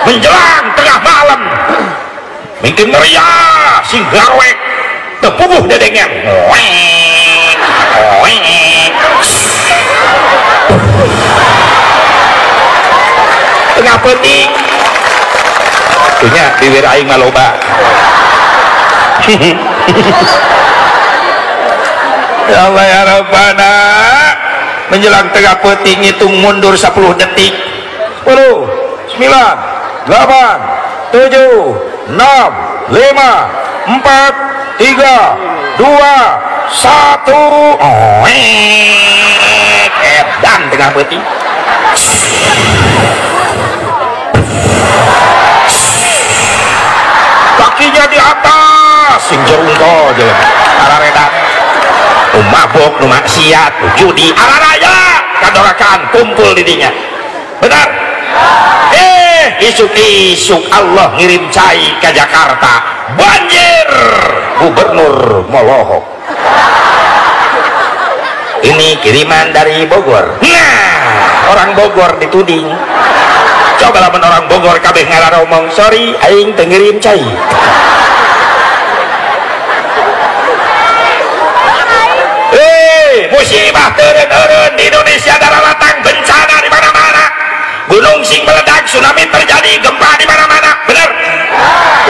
Menjelang tengah malam mungkin meriah sing garwek tepuguh dedengnya. Tengah peuting punya bibir aing mah loba. Ya Allah ya Rabbana, menjelang tengah peuting ngitung mundur 10 detik. 10 9 8 7 6 5 4 3 2 1. Edan tengah peuting. Kakinya di atas sing jerungko jelema araredan. Nu mabok, nu maksiat, nu judi, araraya kadorakan kumpul di dinya. Benar? Isuk-isuk Allah ngirim cai ke Jakarta, banjir, gubernur molohok. Ini kiriman dari Bogor. Nah, orang Bogor dituding. Coba lamun orang Bogor kabeh ngararomong, sorry aing teu ngirim cai. Musibah teureun-eureun di Indonesia daralatang, bencana di mana-mana. Gunung sing meledak, tsunami terjadi, gempa di mana-mana. Bener?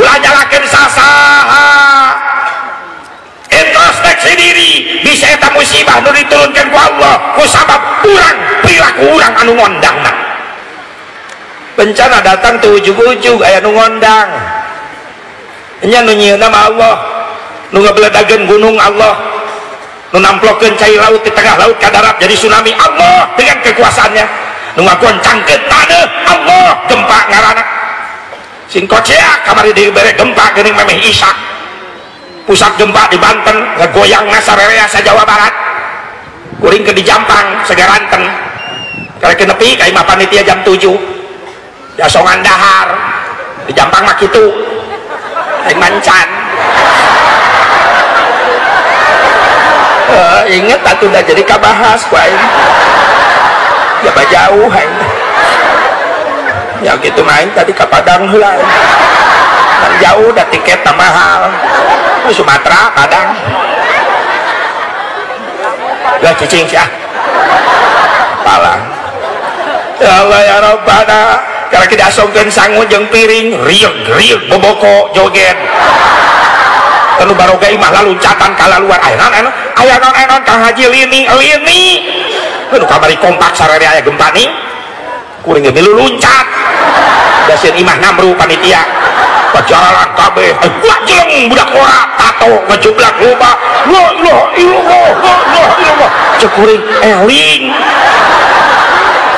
Ulah nyalakeun sasaha. Introspeksi diri, bisa eta musibah nu diturunkeun ku Allah ku sabab urang perilaku urang anu ngondangna. Bencana datang tuh ujug-ujug aya nu ngondang. Nya nu nyieunna mah Allah, nu ngabeledageun gunung Allah, nu namplokeun cai laut di tengah laut ka darat jadi tsunami Allah dengan kekuasaannya, nu ngagoncangkeun taneuh Allah, gempa ngaranna. Sing koceak kamari dibere gempa geuning memeh isak. Pusat gempa di Banten ngagoyangna sarerea sa Jawa Barat. Kuring ke di Jampang Segaranten. Karek nepi ka imah panitia jam 7. Jasongan dahar di Jampang mah kitu. Aing mancan. Inget atuh dah jadi kabahas ku aing. Ya jauh aing. Ya gitu main tadi ka Padang heula. Kan jauh dah tiket mahal. Sumatera Padang. Lah cicing sih ah. Palang. Ya Allah ya Rabbana, karena kita asongkeun sangu jeung piring, rieg-rieg boboko joget. Tenu baroga imah laluncatan kalaluar. Aya naon aya naon aya naon Kang Haji lini lini. Nu kamari kompak sarere aya gempa nih. Kuring ge milu luncat. Da sieun imah namru panitia. Pajalan kabeh. Wah jeleng budak ora tato ngejublak loba. La ilaha illallah, la ilaha illallah. Cek kuring eling.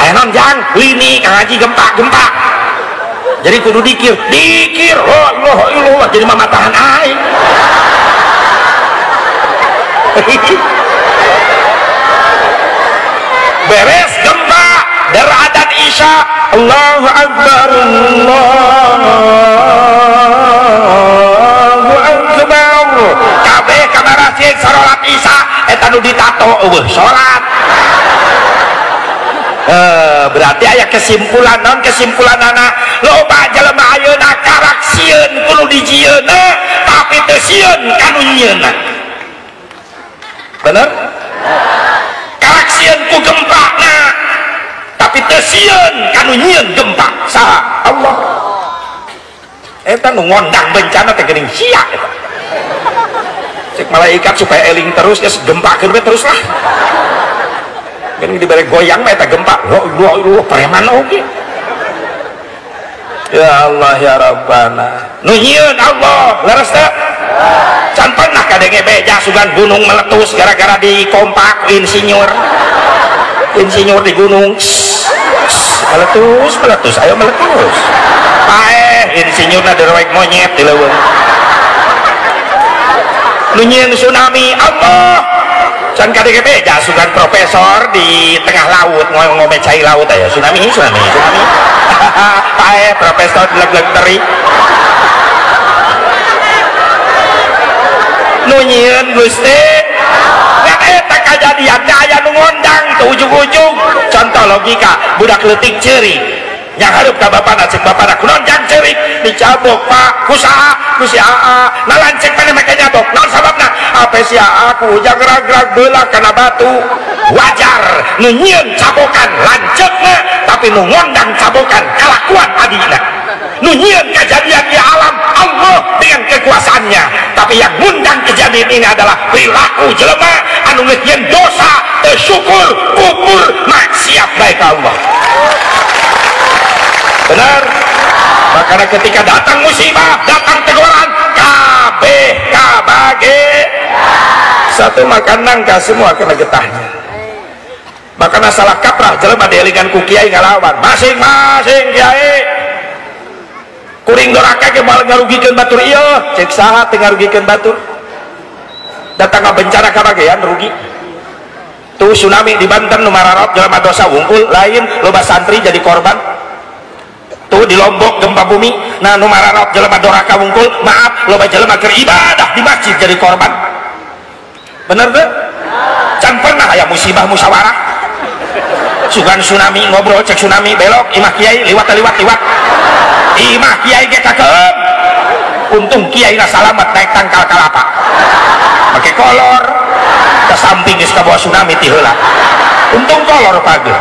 Aya naon jang lini Kang Haji gempa gempa. Jadi kudu dikir, dikir, la ilaha illallah, jadi mamatahan aing. Beres gempa, deradan Isya, Allahu Akbar, Allahu Akbar. Kabeh ka masjid salat Isya, eta nu ditato eueuh salat. Berarti aya kesimpulan non kesimpulan anak loba jelema ayeuna karak sieun kudu dijieunna tapi teu sieun kanu nyieunna. Bener? Karak sieun ku gempana tapi teu sieun kanu nyieun gempa. Saha? Allah. Eta nu ngondang bencana teh geuning sia eta. Cek malaikat supaya eling terus geus gempakeun we terus lah. Kan dibere goyang mah eta gempa. Lo lo preman oge. Ya Allah ya Rabbana. Nu nyieun Allah, leres teu? Can pernah kadenge beja sugan gunung meletus gara-gara dikompak insinyur. Insinyur di gunung. Meletus, meletus, ayo meletus. Paeh insinyurna derewek monyet di leuweung. Nu nyieun tsunami Allah. Can kadenge beja sugan profesor di tengah laut ngomong cai laut aya tsunami tsunami tsunami. Pae profesor leg-leg teri. Nu nyieun Gusti. Ngan eta kajadian teh aya nu ngondang teu ujug-ujug. Contoh logika budak leutik ceurik. Yang hareup ka bapana cek bapana kunaon jang Lancek dicabok pak ku saha ku si aa. Nah lancek mana make nyabok naon sababna? Apa si aa ku ujang rag-rag belah kana batu. Wajar nu nyieun cabokan lanceukna, tapi nu ngondang cabokan kalakuan adina. Nu nyieun kejadian di alam Allah dengan kekuasaannya, tapi yang ngundang kejadian ini adalah perilaku jelema anu geus nyieun dosa, teu syukur, kufur, maksiat bae ka Allah. Benar? Makanya ketika datang musibah, datang teguran, kabeh kabage satu makan nangka semua kena getahnya. Makanya salah kaprah jelema dielingan ku kiai ngalawan masing-masing kiai kuring doraka ge moal ngarugikeun batur ieu, cek saha teu ngarugikeun batur. Datang ka bencana kabagean rugi. Tuh tsunami di Banten nu mararot jelema dosa wungkul, lain loba santri jadi korban. Tuh di Lombok gempa bumi, nah nu mararot jelema doraka wungkul, maaf loba jelema keur ibadah di masjid jadi korban. Bener teu? Can pernah aya musibah musyawarah. Sugan tsunami ngobrol cek tsunami belok imah kiai liwat liwat liwat. Imah kiai ge kakeum. Untung kiai na salamet naik tangkal kalapa. Make kolor ke samping geus kabawa tsunami ti heula. Untung kolor page.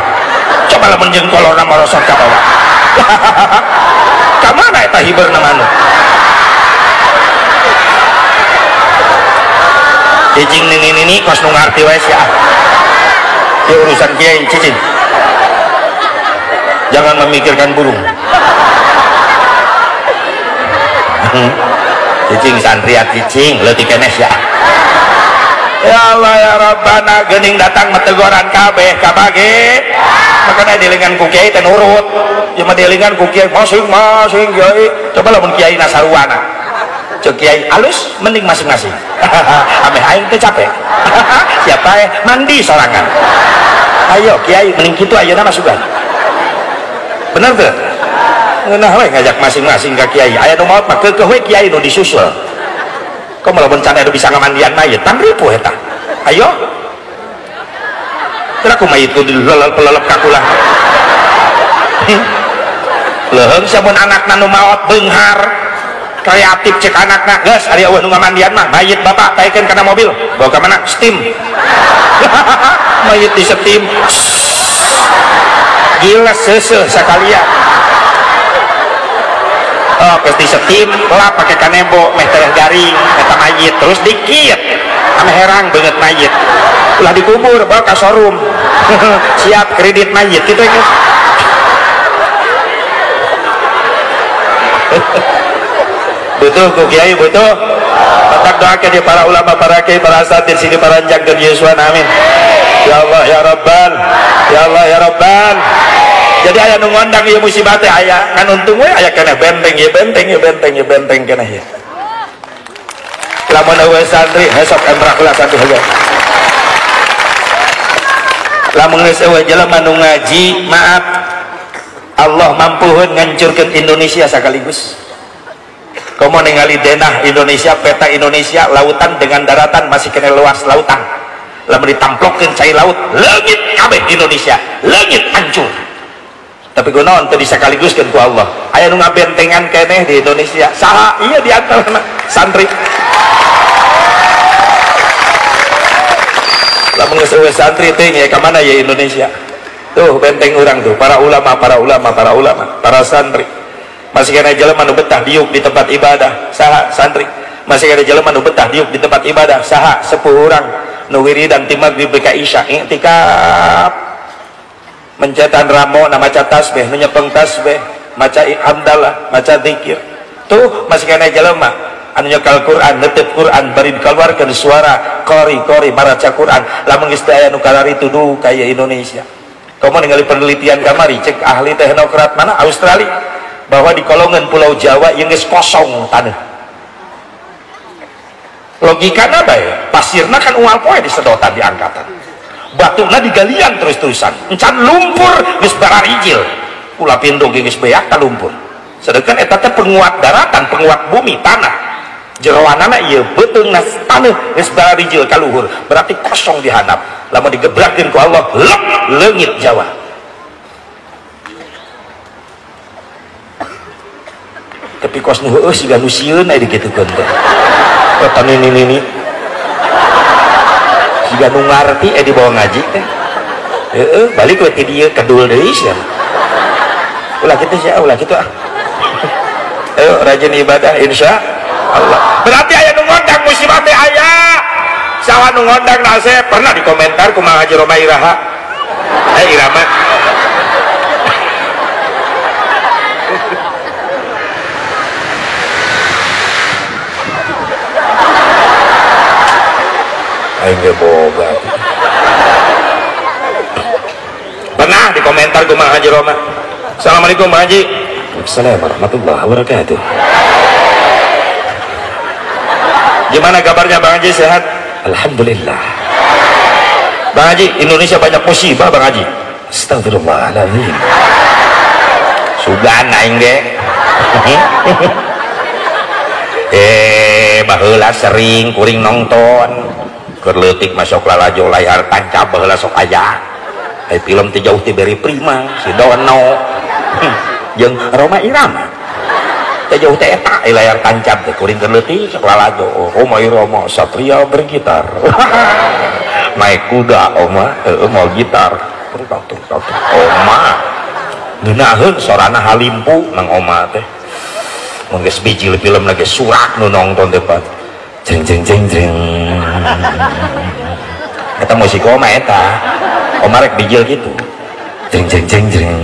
Coba lamun jeung kolorna merosot ka bawah. Ka mana eta hiberna manuk? Cicing nini-nini kos nu ngarti wae sia. Ieu urusan kiai cicing. Jangan memikirkan burung. Cicing santriat cicing leutik keneh sia. Ya Allah ya Rabbana geuning datang metegoran kabeh kabage. Makana dielingan ku kiai teh nurut. Ieu mah dielingan ku kiai masing-masing kiai. Coba lamun kiai nasaruana. Cek kiai alus mending masing-masing. Ameh aing teh capek. Siapa ya mandi sorangan. Ayo kiai mending kitu ayeuna masukan. Bener teu? Ngeunah we ngajak masing-masing ka kiai. Aya nu maot mah keukeuh we kiai nu disusul. Komo lamun can aya nu bisa ngamandian mayit, tan ripuh eta. Ayo. Teu ku mayit ku dilelep-lelep ka kulah. Leuheung samun anakna nu maot beunghar. Kreatif cek anakna, geus ari eueuh nu ngamandian mah mayit bapak taikeun kana mobil, bawa ka mana? Steam. Mayit di steam. Gila seuseuh sakalian. Oh, geus di steam, lap pake kanembo meh teh garing eta mayit, terus dikit. Ame herang beungeut mayit. Ulah dikubur, bawa ka showroom. Siap kredit mayit kitu geus. Butuh ku kiai butuh. Tetap doakan ya para ulama, para kiai, para asatidz sini paranjang dan Yesuan, amin. Ya Allah ya Rabbal, ya Allah ya Rabbal. Jadi aya nu ngondang ieu musibah teh aya, kan untung we aya keneh benteng ieu benteng ieu benteng ieu benteng keneh ieu. Lamun eueuh santri hesok emrak lah santri heula. Lamun geus eueuh jelema nu ngaji, maaf Allah mampuheun ngancurkeun Indonesia sekaligus. Komo ningali denah Indonesia, peta Indonesia, lautan dengan daratan masih kena luas lautan. Lamun ditamplokeun cai laut, leungit kabeh Indonesia, leungit hancur. Tapi kunaon teu disakaliguskeun ku Allah. Aya nu ngabentengan keneh di Indonesia. Saha? Iya di antarana santri. Lamun geus eueuh santri teh nya ka mana ya Indonesia? Tuh benteng urang tuh, para ulama, para ulama, para ulama, para santri. Masih kena jelema nu betah diuk di tempat ibadah, saha? Santri. Masih kena jelema nu betah diuk di tempat ibadah, saha? Sepuh urang nu wiridan ti magrib ka isya, i'tikaf. Mencetan ramo na maca tasbih, nu nyepeng tasbih, maca hamdalah, maca zikir. Tuh masih kena jelema anu nyekal Quran, netep Quran, bari dikeluarkeun suara qori-qori maraca Quran. Lamun geus teu aya nu kalaritu duh kaya Indonesia. Komo ningali penelitian kamari cek ahli teknokrat mana Australia bahwa di kolongan Pulau Jawa yang geus kosong tanah. Logikana bae, pasirna kan unggal poe disedotan diangkatan. Batuna digalian terus-terusan. Encan lumpur geus bararijil. Ulah pindo ge geus beak ka lumpur. Sedangkan eta teh penguat daratan, penguat bumi, tanah. Jeroanana ieu beuteungna taneuh geus bararijil ka luhur, berarti kosong di handap. Lamun digebrakeun ku Allah, lep leungit Jawa. Tapi kos nu heueuh siga nu sieun aya digitukeun teh. Eta nini-nini. Siga nu ngarti aya dibawa ngaji teh. Heeh, balik we ti dieu kedul deui sia. Ulah kitu sia, ulah kitu ah. Ayo rajin ibadah insya Allah. Berarti aya nu ngondang musibah teh aya. Saha nu ngondang nasib pernah dikomentar kumaha Haji Roma Iraha. Irama. Aing ge boga. Pernah dikomentar kumaha Haji Roma. Assalamualaikum Pak Haji. Waalaikumsalam warahmatullahi wabarakatuh. Gimana kabarnya Bang Haji, sehat? Alhamdulillah. Bang Haji, Indonesia banyak musibah Bang Haji. Astagfirullahaladzim. Sugan aing ge. Baheula sering kuring nonton. Keur leutik masuk lalajo layar tancap baheula sok aya. Film teh jauh ti Beri Prima, si Dono. Jeung Roma Irama. Teh jauh teh eta layar tancap teh kuring keur leutik sok lalajo. Oh, Roma Irama satria bergitar. Naik kuda oma, mau gitar. Terus oma. Ngeunaheun sorana halimpu nang oma teh. Mun geus bijil film lagi surak nu nongton teh pan. Jeng jeng jeng jeng. Eta musik oma eta. Oma rek bijil gitu. Jeng jeng jeng jeng.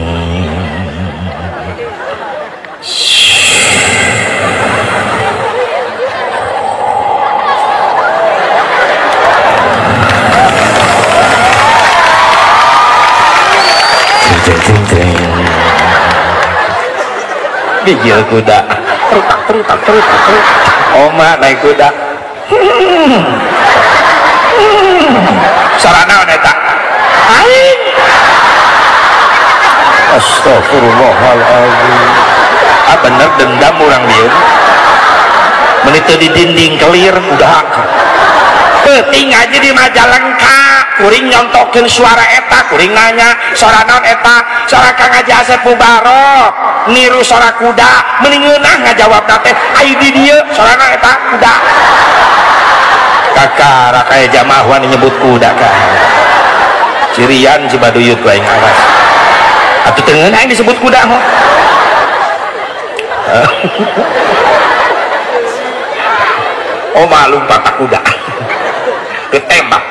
Jeng jeng jeng. Bijil kuda. Terutak terutak terutak terutak. Oma naik kuda. Sarana eta. Aing. Astagfirullahaladzim. Ah bener dendam urang dieu. Meuni teu di dinding kelir udah. Peuting aja di Majalengka kuring nyontokeun suara eta, kuring nanya suara naon eta, suara Kang Haji Asep Mubarok niru suara kuda, meuni ngeunah ngajawabna teh ai di dieu suara naon eta kuda. Kakara kaya jamaah wani nyebut kuda ka. Cirian Cibaduyut ku aing awas. Atuh teu ngeunah aing disebut kuda mah. Oh malum patah kuda. Ketembak.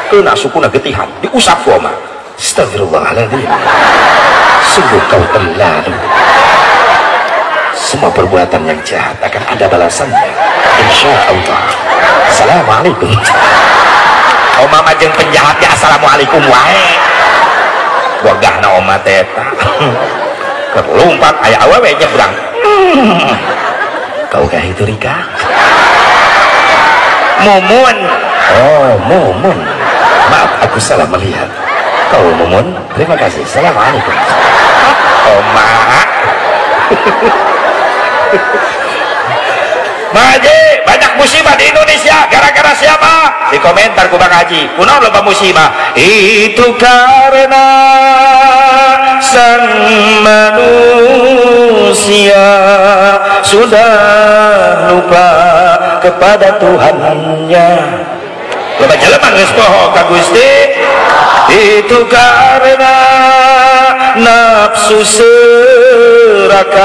Kena sukuna getihan, diusap ku oma. Astagfirullahaladzim. Sungguh kau terlalu. Semua perbuatan yang jahat akan ada balasannya. Insya Allah. Assalamualaikum. Oma mah jeung penjahat ya assalamualaikum wae. Wagahna oma teh eta. Keur lumpat aya awewe nyebrang. Kau kah itu Rika? Mumun. Oh, Mumun. Maaf, aku salah melihat. Kau Mumun, terima kasih. Assalamualaikum. Oma. Bang Haji, banyak musibah di Indonesia gara-gara siapa? Di komentar ku Bang Haji, kunaon loba musibah? Itu karena sang manusia sudah lupa kepada Tuhannya. Loba jelema geus poho ka Gusti. Itu karena nafsu serakah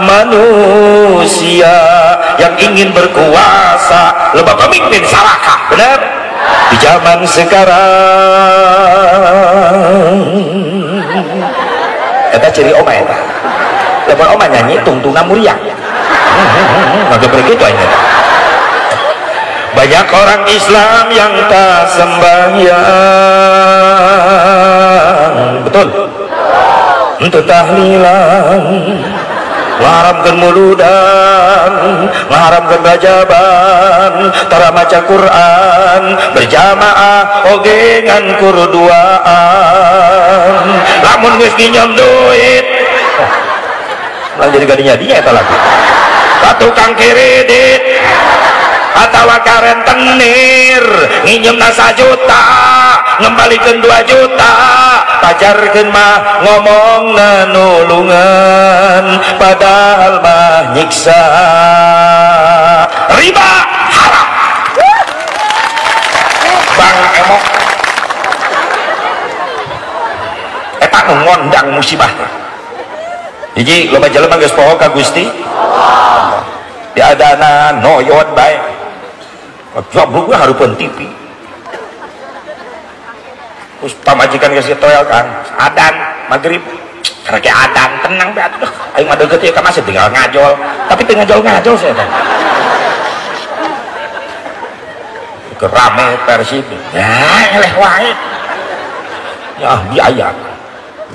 manusia yang ingin berkuasa. Loba pemimpin sarakah, benar? Di zaman sekarang eta ciri oma eta. Lamun oma nyanyi tungtungna muriang. Maka begitu aja. Banyak orang Islam yang tak sembahyang. Betul. Untuk tahlilan, mengharamkan muludan, mengharamkan rajaban, tara maca Quran, berjamaah oge ngan kurduaan. Lamun geus nginjem duit, oh, jadi gadinya dia eta lagi. Ka tukang kredit atawa karentenir nginjem 1 juta ngembalikeun 2 juta pajarkeun mah ngomongna nulungan nyaman padahal mah nyiksa. Riba haram. Bang emok eta nu ngondang musibah. Hiji loba jelema geus poho ka Gusti Allah. Diadana noyot bae. Goblok we hareupeun TV. Terus pamajikan geus toel kan, adan magrib. Karena ke adan tenang bae atuh. Aing mah deukeut ieu ka masjid tinggal ngajol. Tapi teu ngajol-ngajol saya teh. Rame Persib. Ya eleh wae. Ya biaya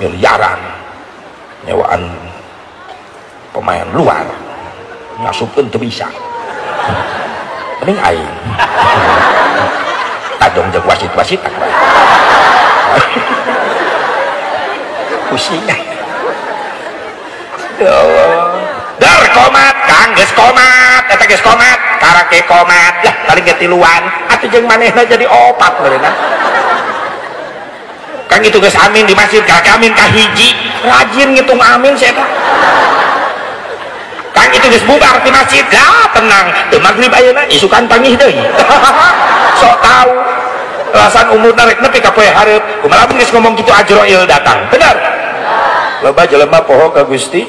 miliaran nyewaan pemain luar ngasupkeun teu bisa. Mending aing. Tajong jeung wasit-wasit tak bae. Pusing. Ya Allah. Dar komat, Kang geus komat, eta geus komat, karake komat. Lah paling ge tiluan, atuh jeung manehna jadi opat meureunna. Kang itu geus amin di masjid, karake amin ka hiji, rajin ngitung amin si eta. Kang itu geus bubar di masjid, lah tenang, teu magrib ayeuna isukan tangih deui. Sok tahu alasan umurna rek nepi ka poe hareup, kumaha lamun geus ngomong kitu Ajroil datang. Bener? Loba jelema poho ka Gusti.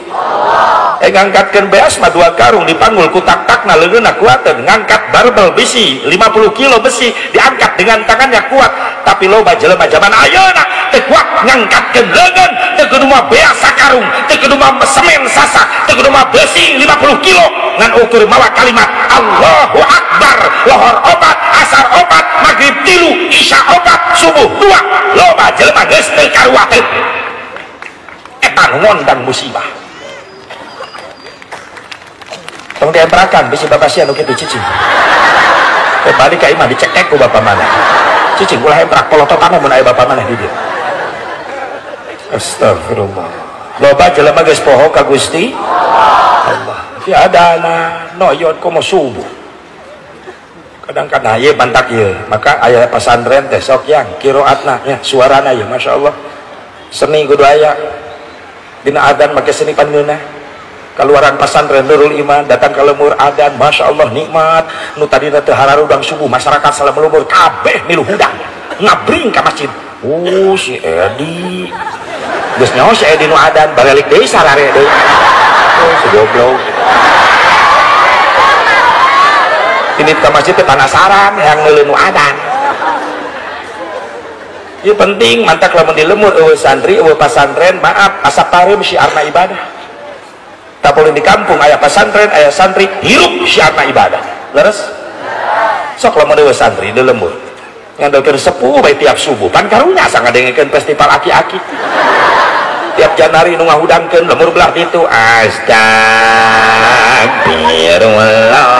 Ngangkatkeun beas mah 2 karung dipanggul ku tak-takna leungeunna kuateun, ngangkat barbel besi 50 kilo besi diangkat dengan tangannya kuat, tapi loba jelema zaman ayeuna teu kuat ngangkatkeun leungeun, teu kudu mah beas sakarung, teu kudu mah semen sasak, teu kudu mah besi 50 kilo ngan ukur mawa kalimat Allahu Akbar, lohor opat, asar opat, maghrib 3, isya opat, subuh 2. Loba jelema geus teu karuateun. Eta ngondang musibah. Tong diemprakan bisi bapak sia nu kitu cicing. Kembali ka imah dicekek ku bapak maneh. Cicing ulah emprak polototan mun aya bapak maneh di dieu. Astagfirullah. Loba jelema geus poho ka Gusti Allah. Diadana noyot komo subuh. Kadang-kadang ieu mantak ieu, maka aya pasantren teh sok yang qiraatna nya suarana ieu masyaallah. Seni kudu aya. Dina adzan make seni pangeunah. Keluaran pasantren Nurul Iman datang ke lemur adan, masya Allah nikmat. Nu tadina teu hararudang subuh masyarakat salam lemur kabeh milu hudang ngabring ka masjid. Oh si Edi geus nyaho si Edi nu adan balik deui sarare deui. Oh si goblok. Ini ka masjid teh panasaran yang ngeuleuh nu adan. Ieu penting mantak lamun di lemur eueuh santri eueuh pasantren, maaf asa pareum syiarna ibadah. Tak boleh di kampung ayah pesantren, ayah santri hirup syiarna ibadah. Leres? Sok lamun deui santri di lembur. Ngandalkeun sepuh bae tiap subuh. Pan karunya asa ngadengekeun festival aki-aki. Tiap Januari nu ngahudangkeun lemur belah ditu. Astagfirullah.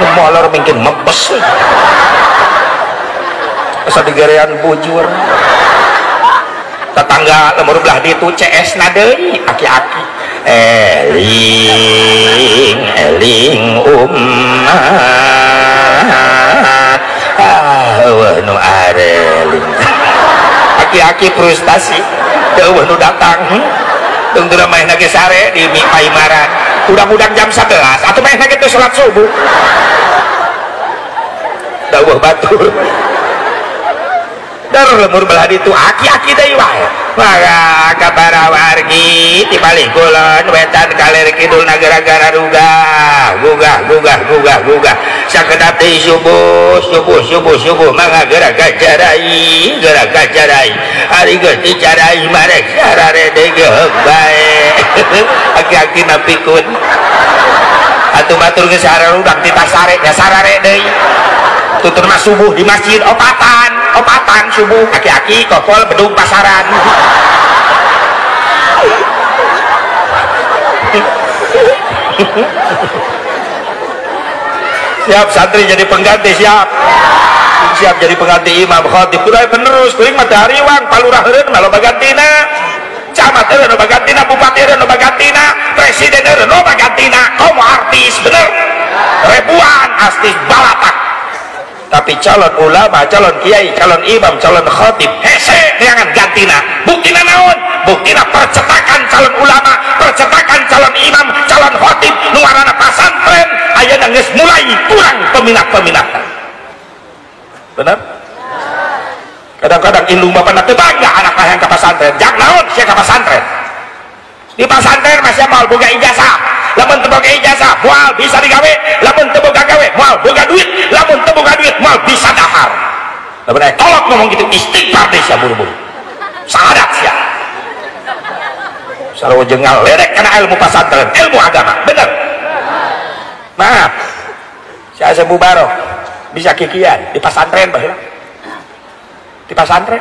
Nu molor mungkin mebes. Asa digerean bujur. Tetangga lemur belah ditu CS na deui aki-aki. Eling eling umat ah eueuh nu areling. Aki-aki frustasi teu eueuh nu datang. Tunggu maehna ge sare di paimaran. Udang-udang jam 11 atuh maehna ge teu salat subuh. Da eueuh batur. Dar lemur belah ditu aki-aki deui wae. Maka ka wargi ti palih kulon wetan kaler kidul nagara-gara rugah gugah gugah gugah gugah sakedap deui subuh subuh subuh subuh mangga gerak gajarai gerak gajarai ari geus dicarai marek sarare deui geuk bae. Aki-aki napikun atuh batur geus hararudang ti tasare nya sarare deui. Tutur mah subuh di masjid opatan opatan subuh aki-aki kokol bedung pasaran. Siap santri jadi pengganti, siap siap jadi pengganti imam khatib kudu penerus kuring mah teu hariwang palurah heureun mah loba gantina, camat heureun loba gantina, bupati heureun loba gantina, presiden heureun loba gantina, komo artis bener ribuan artis balatak. Tapi calon ulama, calon kiai, calon imam, calon khatib hese neangan gantina. Buktina naon? Buktina percetakan peminat-peminatna. Bener? Kadang-kadang indung bapak teu bangga anak hayang ka pasantren. Jak naon sia ka pasantren? Di pasantren masih moal boga ijazah. Lamun teu boga ijazah moal bisa digawe, lamun teu boga gawe moal boga duit, lamun teu boga duit moal bisa dahar. Lamun aya kolot ngomong gitu istighfar deh sia buru-buru. Sahadat sia. Sarua jeung ngaledek kana ilmu pasantren, ilmu agama. Bener? Maaf. Si Asep Mubarok bisa kikian di pasantren baheula. Di pasantren.